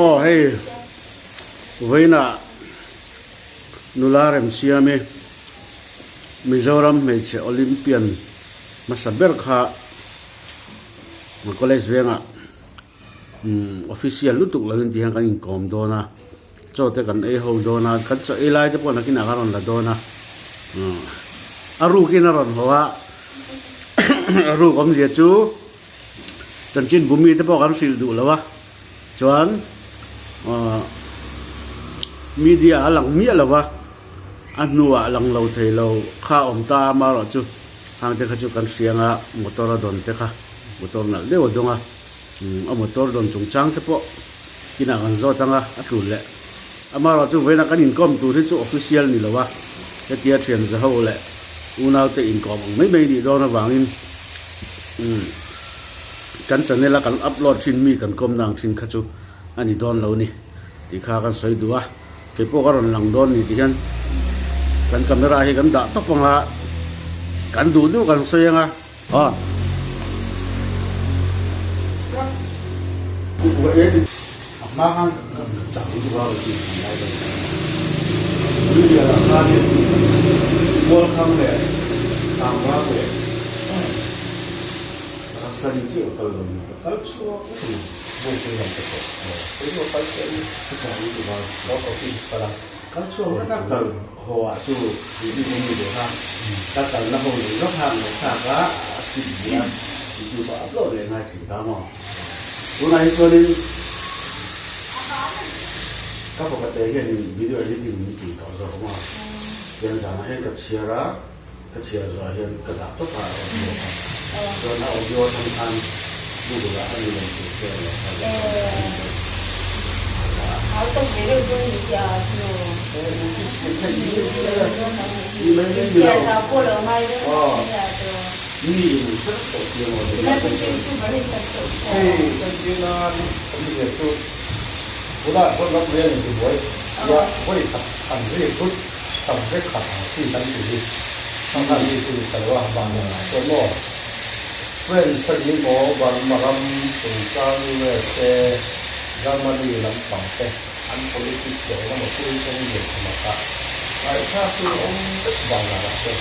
Aw hei vawiinah nula remsiami Mizoram hmeichhe Olympian hmasa ber kha college vengah umm official lutuk lovin ti hian kan inkawm dawn a chaw te kan ei ho dawn a kan chaw ei lai te pawh nakinah kan rawn la dawn a umm a rukin a rawn haw a a ruk awmzia chu. Chanchin bumi te pawh kan hrilh duh lo a, chuan aw media a lang miah lo a, a hnuah lang lo thei lo kha a awm ta a, amaherawhchu hang te kha chu kan hria anga motor a dawn te kha motor nalh deuh a dawng a, a motor dawn chungchang te pawh inah kan zawt anga a tul leh. Amaherawhchu vawiinah kan inkawm tur hi chu official ni lo a, hetia thian zaho leh unaute inkawm ang mai mai nih dawn avangin. Umm kan channel a kan upload thin mi kan kawm nang thin kha chu a ni dawn lo ni tih kha kan sawi duh a, kei pawh ka rawn lang dawn ni ti hian kan camera hi kan dah tawp ang a, kan duh duh kan sawi ang a. Aw. A hma khan ka chak lutuk a rawn tih lai dawn kha. Tuilianah khanin Mualkhang leh Tangrang leh Rastani chiah ka kal dawn nia, ka kal chhuak vek a ni. Bungpui lam te pawh kei chu ka kal chiah a ni. Ka chak lutuk a. Ka office kal a. Kal chhuak vek a, kal haw ah chu YouTube a mi ve kha ka kalna ho leh zawk kha ngaihthlak a, a skip ve a, YouTube ah upload leh ngai thin ta maw. Tunah hi chuanin ka fapa te hianin video editing min tih tawh zawk awm a, tiang zanah hian ka chhiar a, ka chhiar zawhah hian ka dah tawp a a audio kha. Chuan a audio atang khan Google ah a ni lo tih te a lo kha lo Mi in hrep tawh si emaw tih lai pawh chuan. Hei entir nan kan zir chu tunah chuan ram rial in tibuai tia vawi khat an ri thut subject khat ang chi kan ti hi hmangan mi chu ni ta lo a mahni ah chuan maw French a ni maw Burma ram chungchang USA Germany lampang te an politics leh engemaw thil eng lian tha mak a ngaihthlak chu awm vek vang ah chuan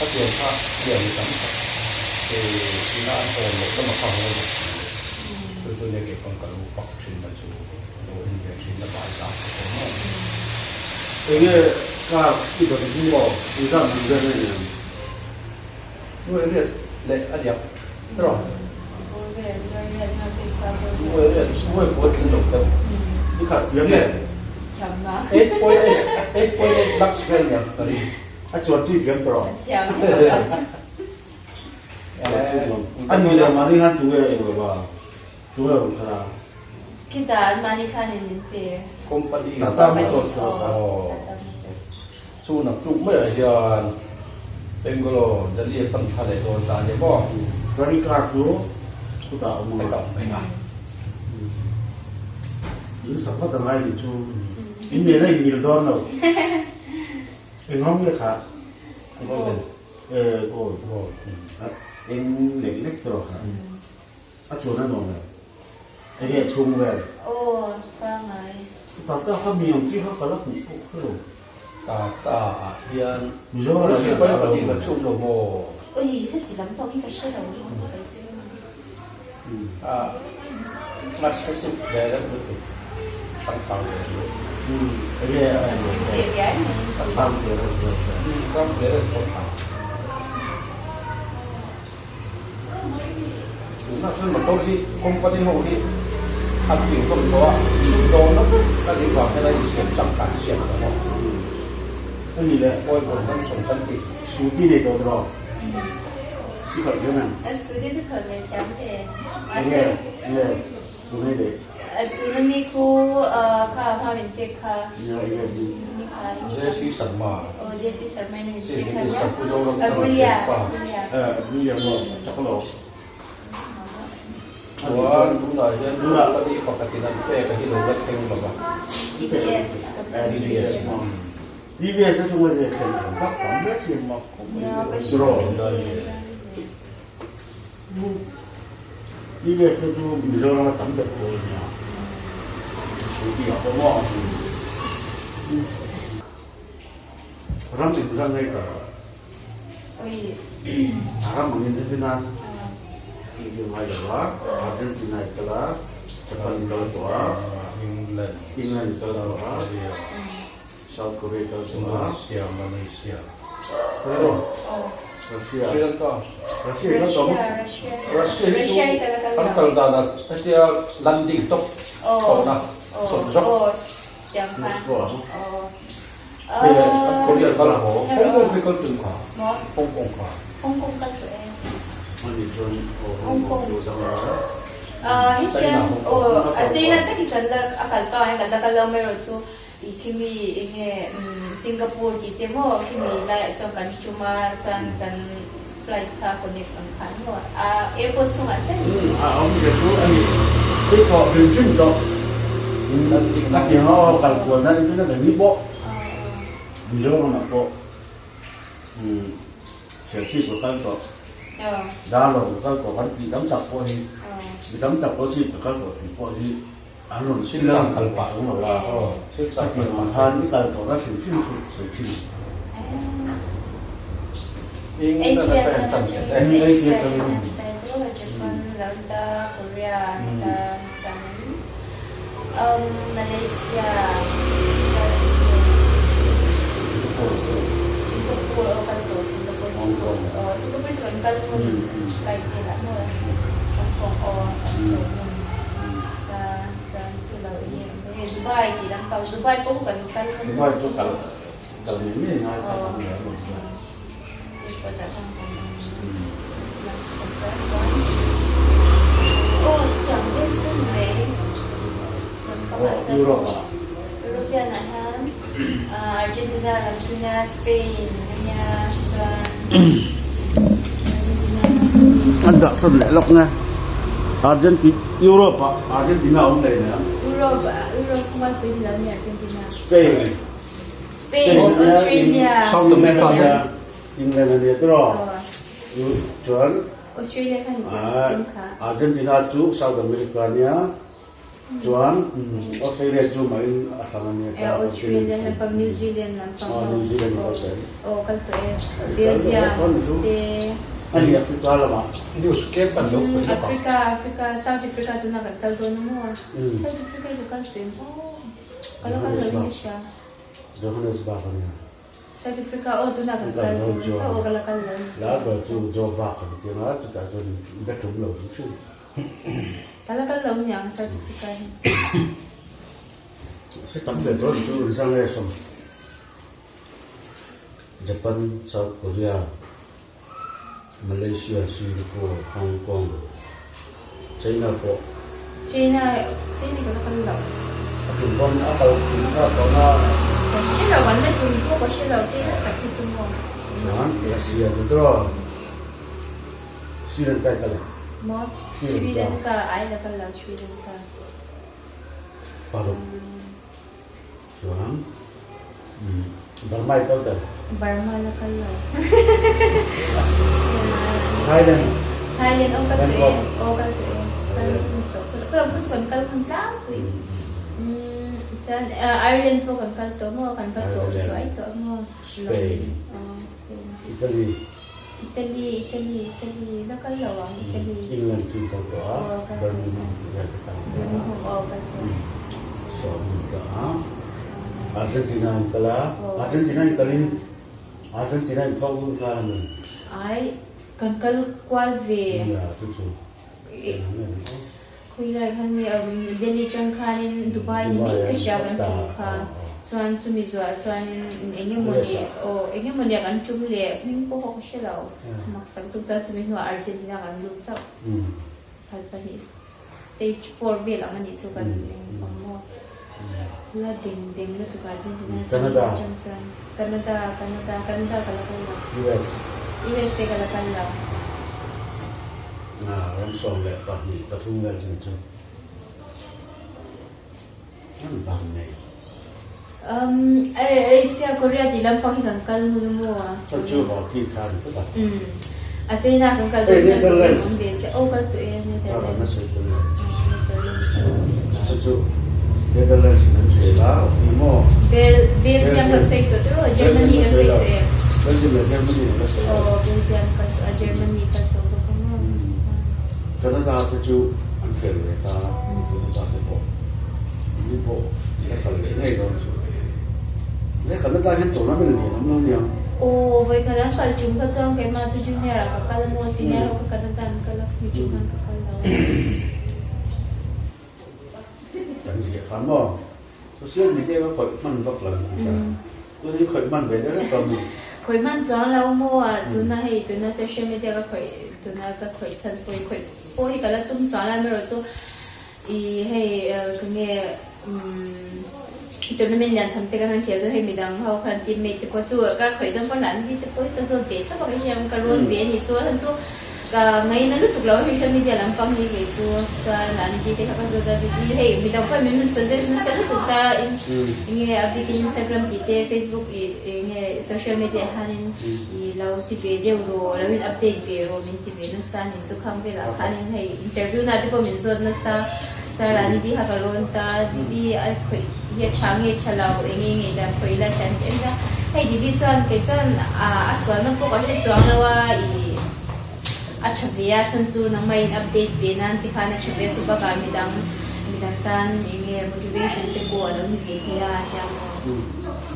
Khatiang kha lian tam tak ina an hawn loh lama kha hawn a si lo. Chu chu nia kei pawn ka lo fak thin na chu lo en ve thin na bai zam ka pawm a. Enge car i dawn hi maw engzat man vel nge niang? Nuai riat leh a diak tiraw? Nuai riat, nuai pawh a tling lo deuh. I khalh thiam em? 8.8, 8.8 lakhs vel niang ka ring. A chuan tui thiam tawh. A ni leh mahni khan tunge eng lo va, tunge rawn khalh a? Khitah an mahni khanin min pe. Company. Tata Motors lo kha. Chu naktuk maiah hian Bangalore, Delhi a pan thla leh dawn ta a ni maw? Credit card chu khutah a awm ang a. Heta awm reng a. In sak vat a ngai nih chu. In nena in mil dawn lo. Eng rawng nge kha? Golden. Eh, gold. Gold. A eng lek lek tawh kha. A chuan a nuam em? Enge a chhung vel? Aw, pangai. Tata kha mi ang chi kha ka la hmuh pawh kha lo. Tata ah hian Mizoram ah hian a lo ka chhum lo maw? Ui, heti lam pawh hi ka hre lo. A specific direct lutuk kan thlang ve chu. Enge a en lo pawh. A thlang ve reuh reuh te. Thlang ve reuh pawh thlang. Tunah chuan motor hi company ho hi an fing hlawm tawh a, sumdawnna vek a nih vang hian a insiam changkan siam lo maw? A ni le. Oil consumption kan tih. Scooty nei tawh tawh. I khalh thiam em? Scooty chu khalh ve thiam ve. Enge enge tunei leh? Tuna mi khu kha hma min pek kha. Nia enge mi? JC Sharma. Aw JC Sharma in min Chief pek kha Minister nia. Pu Zoramthanga Agulia thianpa. Agulia. Eh Agulia maw chak lo. Chuan tunah hian company pakhatin an pek a hi lo la thleng lo va. TVS. TVS. TVS a chunga leh thlen tam tak tam hle si mak khawp mai tiraw TVS te chu Mizoram a tam ber pawl a nia. Scooty ah pawh maw? Ram engzah nge ka a ram angin entin a engtin ngai lo a, Argentina i kal a, Japan i kal tawh a, England i kal tawh a, South Korea i kal tawh a, Indonesia, Malaysia, Russia, Sri Lanka, Russia i kal tawh maw? Russia hi chu an kal danah hetia landing tawp tawhna chawp zawk. Moscow ah maw? Hei an Korea kal haw Hong Kong khi kal tum kha Hong Kong kha. Hong Kong kal tawh e. Ani chuan aw Hong Kong chu dang a. Hi hian aw a China tak hi kan la a kal pa hian kan la kal lo mai erawh chu i khimi enge Singapore tih te maw khimi laiah chuan kan tum a chuan kan flight kha connect ang khan maw a airport chhungah chiah ni chu. A awmzia chu a ni. Hei tawh hrim hrim tawh a tiang a aw kal kual na engtin a ni pawh Mizoram ah pawh Serchhip ka kal tawh Darlawn ka kal tawh kan tih tam tak pawh hi mi tam tak pawh chhip ka kal tawh tih pawh hi an rawn Silchar kal pah chung lo a a tiang ang khan i kal tawh na hrim hrim chu sawi thin. England atang tan che te. Asia atangin. Japan, London, Korea, Malaysia, Singapore, Hong Kong. Singapore chu kan kal hmun flight velah maw Hong Kong aw kan chawl hmun chuan chu lo eng nge Dubai tih lampang Dubai pawh kan kal hmun Dubai chu kal kal ngei ngei ngai kha kan nia maw Dubai. Airport ah khan kan kan kal chuan aw chutiang vel chu ni mai kan kamah chuan Europe ah European ah hian Argentina lam chu nia Spain a nia chuan Argentina Spain An dah sawn leh lawk nge Argentina Europe ah Argentina a awm hlei nen Europe ah Europe khawmualpui ni lo nia Argentina Spain Spain Australia South America te England a nia tiraw chuan Australia kha ni tiraw kha Argentina chu South America a nia Chuan Australia chu mah in a hrang a nia ta. Australia lampang New Zealand lampang aw New Zealand kal tawh em? Aw kal tawh e Belgium te A ni Africa lamah. News tlem kan lo khawih lawk ang. Africa Africa South Africa tunah kan kal dawn a maw? South Africa hi ka kal tawh em aw ka la kal lo in ka hria. Johannesburg a nia. South Africa aw tunah kan kal dawn chauh aw ka la kal lo. La ber chu Joburg kan ti anga chutah chuan la tum lo hrim hrim. Ka la kal lo niang South Africa hi. Se tam ve dawn chu rizang e sawm. Japan, South Korea, Malaysia, Singapore, Hong Kong, China pawh. China, China ka la kal lo. A tum pawn a kal tum kha tawh na. Ka hre lo, kan la tum pawh ka hre lo, China tak hi chu maw. Chuan Russia te tawh. Sri Lanka i kal em? Maw? Sri Lanka ai la kal lo Sri Lanka. Paruk chuan Burma i kal tel? Burma la kal lo. Thailand. Thailand aw kal tawh e. Aw kal tawh e. Kal hun tawh. Ka ram chu kan kal hun tlangpui. Chuan Ireland pawh kan kal tawh maw? Kan kal tawh suai tawh maw? Spain. Italy. Italy, Italy, Italy, la kal lo ang Italy. England chu kal tawh a, Birmingham tih vel te kal tawh a. Birmingham aw kal tawh. Saw hmun ka a, Argentina in kal a, Argentina in kalin Argentina in phauh hun khan a ni. Ai, kan kal kual ve. Nia, chu chu. Khawilai khan nge Delhi atang khanin Dubai ni mai ka hria kan tum kha chuan chumi zuah chuanin eng emawni aw eng emawni ah kan tum leh hming pawh ka hre lo maksak tuk chuan chumi hnuah Argentina kan lut chauh kal pahnih stage four vel ang anih chu kan awm maw la deng deng lutuk Argentina chuan atang chuan Canada Canada Canada ka la kal lo USA ka la kal lo. Ram 12 pathum vel chin chu an vang ngei. Um, Asia, Korea tih lampang hi kan kal ngun a maw? Chu chu hockey kha ni tawp a. Um, a China kan kal dawn hian problem awm ve che. Oh, kal tawh e, Netherlands. Netherlands. Chu chu. Netherlands in an khel a, ni maw? Belgium kan sawi tawh tawh Germany kan sawi tawh em? Belgium leh Germany an la sawi lo. Aw Belgium kal tawh a, Germany kal tawh bawk a maw? Canada te chu an khel ve ta, Canada te pawh ni pawh la kal leh ngei dawn chu. He Canada hian tournament lian awm lo niang. Aw vawikhat an kal tum kha chuan keimah chu junior ah ka kal a maw, senior ho kha Canada an kal a, khami tum khan ka kal lo a. Kan ziah kha maw? Social media ka khawih hman vak lo ti ta. Tun hi khawih hman ve deuh hlek tawh mi? Khawih hman chuang lo maw a, tuna hei tuna social media ka khawih tuna ka khawih chhan pawh hi khawih pawh hi ka la tum chuang lo amaherawh chu i hei ka nge umm tournament lian tham te kan han khel dawn hei midang ho khan teammate te pawh chu ka khawih dawn pawh an ni te pawh hi ka zawt ve thlap a ka hria ka rawn ve a ni chu a chhan chu Ka ngaina lutuk lo social media lampang hi kei chu chuan an ti te kha ka zawt a didi hei midang pawh min suggest nasa lutuk ta in enge a bikin Instagram tih te Facebook ih enge social media ah hianin ih lo ti ve deuh rawh lo in update ve rawh min ti ve nasa a ni chu khang velah khanin hei interview na te pawh min zawt nasa chuan a didi kha ka rawn ta didi a khawih hi a tha nge tha lo enge ngei dan khawih ila thian te em a hei didi chuan kei chuan a sualna pawh ka hre chuang lo a ih. A tha ve a, chhan chu nangmah in update ve nan ti khan a tha ve a, chu bakah midang midang tan eng nge motivation te pawh a lo ni ve thei a tia maw.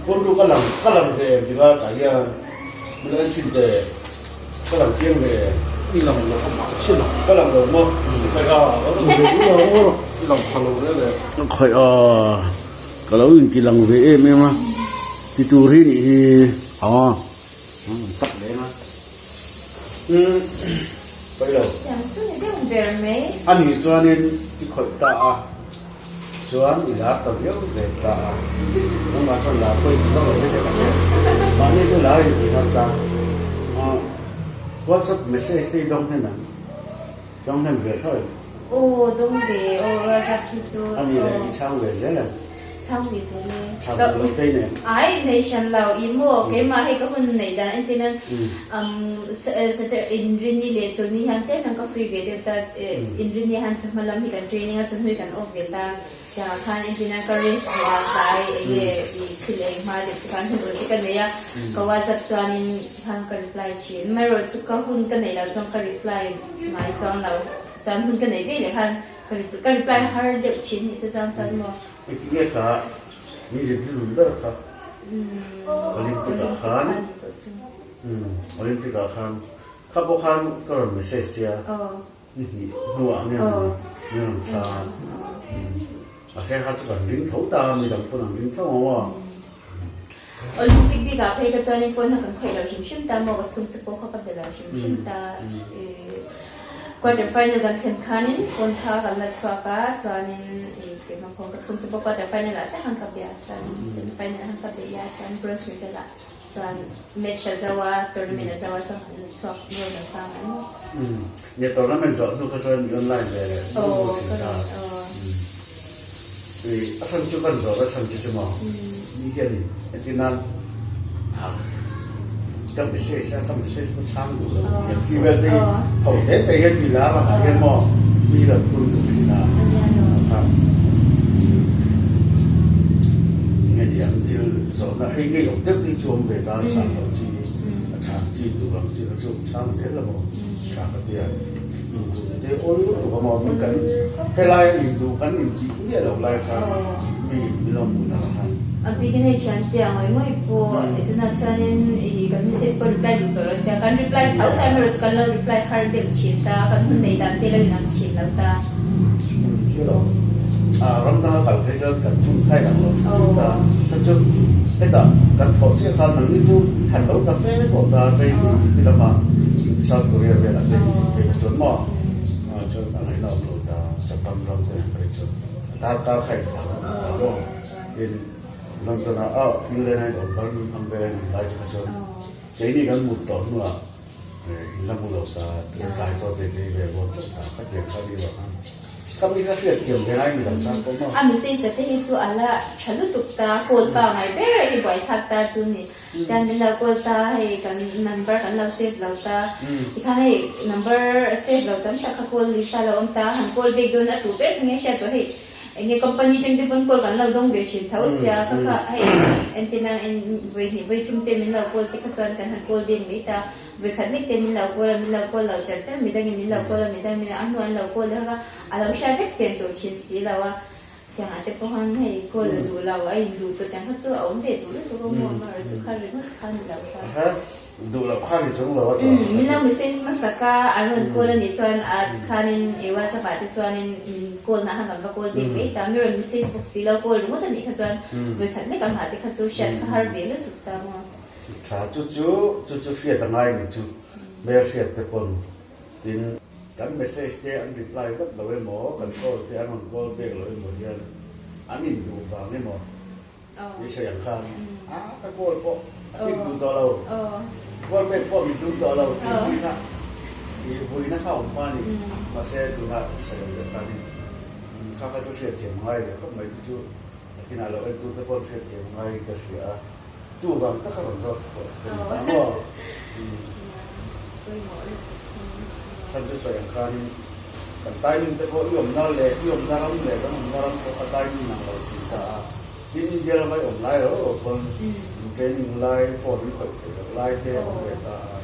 Pawn lu ka lang ka lang ve em tika tah hian min lo en chhin teh ka lang chiang ve em. I lang lo a mah chin a. Ka lang lo maw khawi a ka lang ve lo maw. I lang pha lo rel e. Khawi a ka lo inti lang ve em em a ti tur hi nih hi a. Tak leng a. Umm pawi lo. Tiang chu ni deuh ber mai. A nih chuanin i khawih ta a, chuan i lar ta viau ve ta a. Nangmah chuan lar pawh i ti vak lo ve ka che. Mahni chu lar in ti ngam ta. WhatsApp message te i dawng hnem em? Dawng hnem ve tho em? Aw dawng ve aw WhatsApp hi chu. A nih leh i chhang ve zel em? Chhang ve zel e. Chhang ve lo tei nen. Ai nei hran lo i maw keimah hei ka hun neih dan entir nan inrini leh chawlhni hian tlem hian ka free ve deuh ta inrini hian chawhma lam hi kan training a chawhnu hi kan off ve ta tiangah khan entir nan ka rest leh a tlai enge i thil ei hma deuh te khan hun awl te ka nei a ka whatsapp chuanin khan ka reply thin amaherawhchu ka hun ka neih loh chuan ka reply ngai chuang lo chuan hun ka neih ve leh khan ka reply har deuh thin nih chu chuan chuan maw. Engtinge kha mi zirtir lun ber kha Olympic ah khan Olympic ah khan kha pawh khan ka rawn message che a ni hnih hnuah nge min rawn chhang mahse kha chu kan ring tho ta a midang pawn an ring tho ang aw. Olympic bik ah phei kha chuanin phone kha kan khawih lo hrim hrim ta maw ka chhungte pawh kha ka be lo hrim hrim ta quarter final kan thlen khanin phone kha kan la chhuak a chuanin keimah pawh ka chhungte pawh quarter final ah chiah khan ka bia chuan semi final ah khan ka be a chuan bronze medal ah chuan match a zo a tournament a zo a chuan kan chhuak goal kan pang a ni. Nge tournament zawh hnu kha chuan i online ve leh Aw ka rawn aw. I a chhan chu kan zawh a chhan chu chu maw mi hian in entir nan ka message a ka message pawh chhang duh lo tih ang chi vel te hi ho te te hian mi lar ang ah hian maw mi rawn phur duh thin a nge ni ang thil zawhna hei ngei awm deuh hi chu awm ve ta a chhang loh chi a chhang chi tur ang chi kha chu chhang zel lo maw. Tha ka ti a, induh te awl lutuk a maw, mi kan helai a induh kan intih miah loh lai khan mi min lo hmuh tak khan. A bikin hei thian te a ngawi ngawi pawh tunah chuanin ih kan message pawh reply duh tawh lo tia kan reply tho ta erawh chu kan lo reply thar deuh thin ta kan hun neih dan te lo inang thin lo ta. Chu lo ram danga kal phei chuan kan hun khai ang lo thin ta chuan chu hetah kan thawh chiah khan nangni chu than lo ta fe tawh ta chei ti lama South Korea velah te in phei kha chuan maw chuan a ngaihna awm lo ta Japan ram te an phei chuan darkar kha in thlah lo ta maw tin London ah ah England a in awm Birmingham vela in awm lai te kha chuan keini kan mut tawh hnuah in la mu lo ta tlai chaw te te ve vawn chauh ta ka tiang kha ni lo khan Ka mi kha hriat thiam ve lai mi dang tan pawh maw? A message te hi chu a la tha lutuk ta, call pa ngai ber hi buaithlak ta chu ni. Tian min lo call ta hei kan number kan lo save lo ta, tikhan hei number save lo tam tak kha call list a lo awm ta, han call back dawn a tu ber kha nge hriat tawh hei. Enge company tang te pawn call kan lo dawng ve thin tho sia kha kha hei entir nan en vawi hnih vawi thum te min lo call te kha chuan kan han call bik mai ta vawi khat lek te min lo call a min lo call lo cher cher midangin min lo call a midang min a hnu an lo call leh kha a lo hriat vek sen tur thin si lo a tiang ah te pawh khan hei call a duh lo a in duh tawh tiang kha chu a awm ve duh lutuk a maw amaherawhchu chu kha ringawt kha ni lo kha. Duh loh kha ni chung lo a tawh. Min lo message hmasak a, an rawn call a nih chuan a khanin i whatsapp ah te chuanin min call na khan kan va call bik mai ta. Mi rawn message bawk si lo call ringawt a nih kha chuan vawikhat lek ang ah te kha chu hriat kha har ve lutuk ta maw. Tha chu chu chu chu hriat a ngai ni chu hmel hriat te pawn tin kan message te an reply vat lo emaw kan call te an rawn call bek lo emaw hian an induh vang emaw I sawi ang khan a ka call pawh a pick duh tawh lo, call back pawh min tum tawh lo tih chi kha i vuina kha awm hma a ni. Mahse tunah i sawi ang deuh khanin kha kha chu hriatthiam a ngai ve khawp mai chu chu nakinah lo entu te paw'n hriatthiam a ngai ka hria a, chuvang taka rawn zawt pawh chu ka ni ta maw? Chhan chu sawi ang khanin kan timing te pawh i awmna leh i awmna ram leh kan awmna ram pawh kha timing ang lo tih ta a. Tin India lama i awm lai rau rau pawn training lai phone in khawih theih loh lai te a awm ve ta a.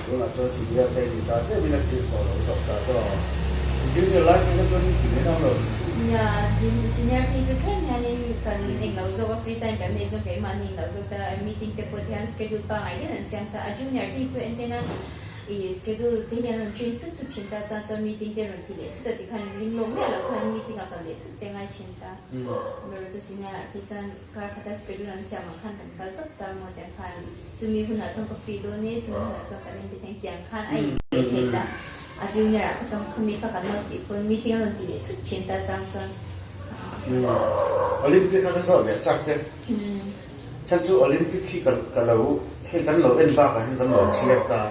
Tunah chuan senior te ni ta tlem in a clear tawh lo zawk ta tawh. Junior lai phei kha chuan in ti mai nang lo. Nia, senior phei chu tlem hianin kan englo zawk a free time kan nei chuan keimahni englo zawk ta meeting te pawh hian schedule pangngai deuhin an siam ta a. Junior phei chu entirna I schedule te hian rawn change thut thut thin ta chuan chuan meeting te rawn ti leh thut a tikhan ring lawk miah loh khan meeting a kal leh thut te ngai thin ta. Amaherawhchu chu senior ah phei chuan kar khata schedule an siam ang khan kan kal tawp ta maw tiang khan chumi hunah chuan ka free dawn e chumi hunah chuan kan inti thei tiang khan a in leh thei ta. A junior ah kha chuan khami kha kan lo tih pawn meeting a rawn ti leh thut thin ta chang chuan. Olympic kha ka zawh leh chak che. Chhan chu Olympic hi ka lo hei kan lo en bakah hian kan lo chhiar ta.